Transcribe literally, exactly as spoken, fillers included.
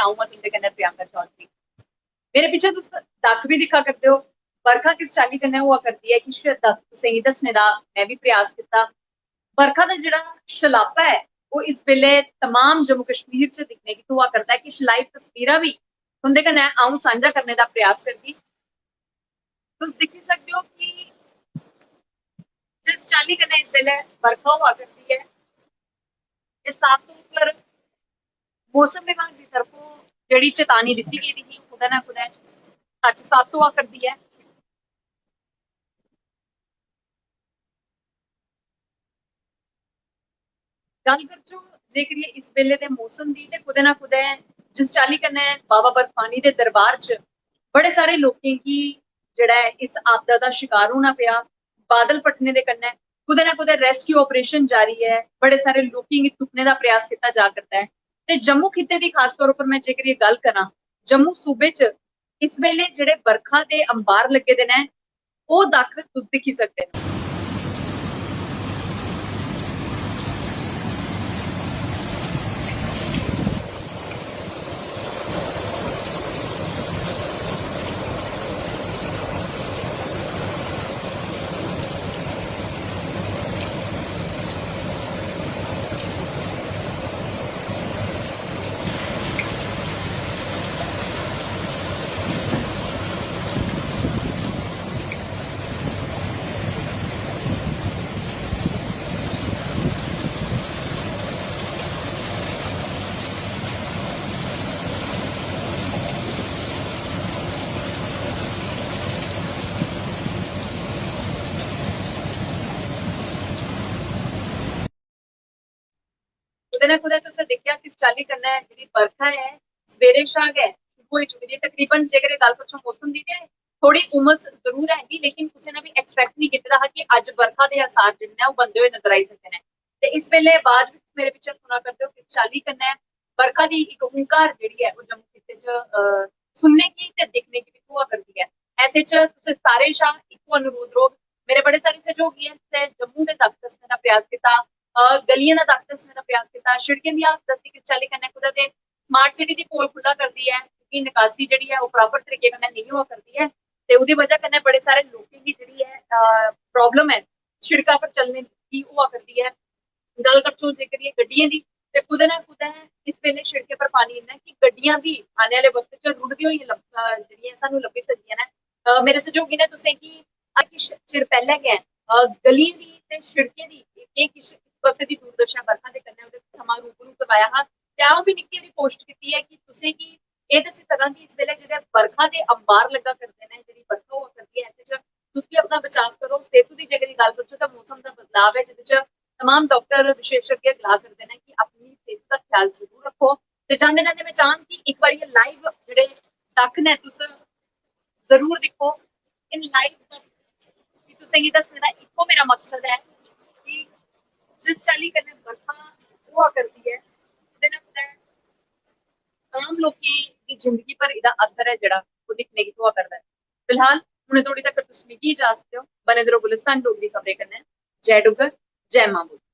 अ'ऊं आं तुं'दे कन्नै प्रियंका चौधरी। मेरे पिच्छे तुस दक्ख बी दिक्खा करदे ओ, बरखा किस चाल्ली कन्नै होआ करदी ऐ, किश दक्ख तुसेंगी दस्सने दा में बी प्रयास कीता। बरखा दा जेह्ड़ा शलापा ऐ, ओह् इस बेल्लै तमाम जम्मू कश्मीर च दिक्खने गी थ्होआ करदा ऐ। किश लाइव तस्वीरां बी तुं'दे कन्नै अ'ऊं सांझा करने दा प्रयास करगी। तुस दिक्खी सकदे ओ कि जिस चाल्ली कन्नै इस बेल्लै बरखा होआ करदी ऐ, इस साफ तौर पर मौसम विभाग दी तरफों जेह्ड़ी चेतावनी दित्ती गेदी ही, कुतै ना कुतै सच्च साबत होआ करदी ऐ। गल्ल करचै जेकर इस बेल्ले दे मौसम दी, ते कुतै ना कुतै जिस चाल्ली कन्नै बाबा बर्फानी दे दरबार च बड़े सारे लोकें गी जेह्ड़ा ऐ इस आपदा दा शिकार होना पेआ, बादल फटने दे कन्नै कुतै ना कुतै रेस्क्यू ऑपरेशन जारी ऐ, बड़े सारे लोकें गी तुप्पने दा प्रयास कीता जा करदा ऐ। ते जम्मू खित्ते दी खास तौर उप्पर में जेकर एह् गल्ल करां, जम्मू सूबे च इस बेल्ले जेह्ड़े बरखा दे अंबार लग्गे दे न, ओह् दक्ख तुस दिक्खी सकदे न। कुतै ना कुतै तुसें दिक्खेआ किस चाल्ली कन्नै जेह्ड़ी बरखा ऐ, सवेरे शा गै शुरू होई चुकी दी ऐ। तकरीबन जेकर एह् गल्ल पुच्छो मौसम दी, ते थोह्ड़ी उमस जरूर है ही, लेकिन कुसै ने बी एक्सपेक्ट नेईं कीते दा हा कि अज्ज बरखा दे आसार जेह्ड़े न, ओह् बनदे होए नजर आई सकदे न। ते इस बेल्लै बाज बी तुस मेरे पिच्छे सुना करदे ओ, किस चाल्ली कन्नै बरखा दी इक हुंकार जेह्ड़ी ऐ, ओह् जम्मू खित्ते च, अ, सुनने गी ते दिक्खने गी बी थ्होआ करदी ऐ। ऐसे च तुसें सारें शा इक्को अनुरोध रौह्ग, मेरे बड़े सारे सैहयोगियें ते जम्मू दे दक्ख दस्सने दा प्रयास कीता, अ, गलियें दा दक्ख दस्सने दा प्रयास कीता, शिड़कें दी हालत दस्सी किस चाल्ली कन्नै कुतै ते स्मार्ट सिटी दी पोल खु'ल्ला करदी ऐ, क्योंकि निकासी जेह्ड़ी ऐ, ओह् प्रॉपर तरीके कन्नै नेईं होआ करदी ऐ, ते ओह्दी बजह कन्नै बड़े सारे लोकें गी जेह्ड़ी ऐ, अ, प्रॉब्लम ऐ शिड़का पर चलने दी होआ करदी ऐ। गल्ल करचै जेकर एह् गड्डियें दी, ते कुतै ना कुतै इस बेल्लै शिड़कें पर पानी इन्ना ऐ कि गड्डियां बी आने आह्ले वक्त च रुढ़दियां होइयां लभ-, अ, जेह्ड़ियां सानूं लब्भी सकदियां न। अ, मेरे सैहयोगी ने तुसें गी अज्ज किश चिर पैह्लें गै, अ, गलियें दी ते शिड़कें दी केह् किश इस वक्त दी दुर्दशा बरखा दे कन्नै ओह्दे थमां रूबरू करवाया हा। ते अ'ऊं बी निक्की हारी पोस्ट कीती ऐ कि तुसें गी एह् दस्सी सकां कि इस बेल्लै जेह्ड़े बरखा दे अंबार लग्गा करदे न, जेह्ड़ी बरखा होआ करदी ऐ, ऐसे च तुस बी अपना बचाव करो। सेतु दी जेकर गल्ल करचै तां मौसम दा बदलाव ऐ, जेह्दे च तमाम डाक्टर विशेषज्ञ गला करदे न कि अपनी सेतु दा ख्याल जरूर रक्खो। ते जांदे जांदे में चाह्ङ कि इक बारी लाइव जेह्ड़े दक्ख न, तुस जरूर दिक्खो। इन लाइव दक्ख गी तुसेंगी दस्सने दा इक्को मेरा मकसद ऐ कि जिस चाल्ली कन्नै बरखा होआ करदी ऐ, कुतै ना कुतै आम लोकें दी जिंदगी पर एह्दा असर ऐ जेह्ड़ा, ओह् दिक्खने गी थ्होआ करदा ऐ। फिलहाल हुनै धोड़ी तक तुस मिगी इजाजत देओ, बने दे र'वो गुलिस्तान डोगरी खबरें कन्नै। जय डुग्गर, जय मां बोली।